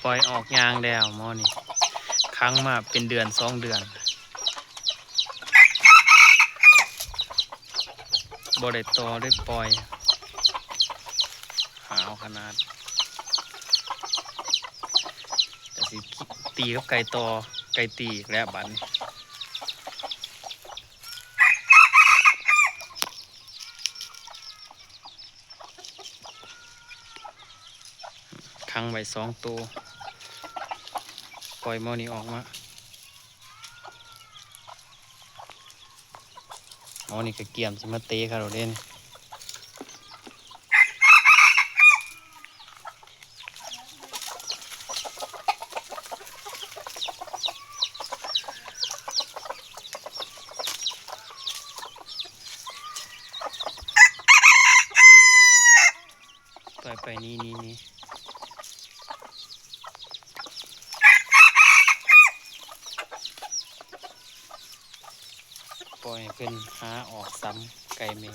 ປ່ອຍອອກຍ່າງແລ້ວໝໍນີ້ ຂັງມາເປັນເດືອນສອງເດືອນ ບໍ່ໄດ້ຕໍ່ເລີຍ ປ່ອຍ ຫ້າວຂະໜາດ ກະຊິຕີກັບໄກ່ຕໍ່ ໄກ່ຕີອີກແລ້ວບາດນີ້. ຂັງໄວ້ສອງໂຕ ປ່ອຍໝໍນີ້ອອກມາ ໝໍນີ້ກະກຽມຊິມາເຕະເຂົາແລ້ວເດ້. ໄປໆ ໜີໆ ປ່ອຍໃຫ້ເພິ່ນຫາອອກສຳໄກ່ແມ່.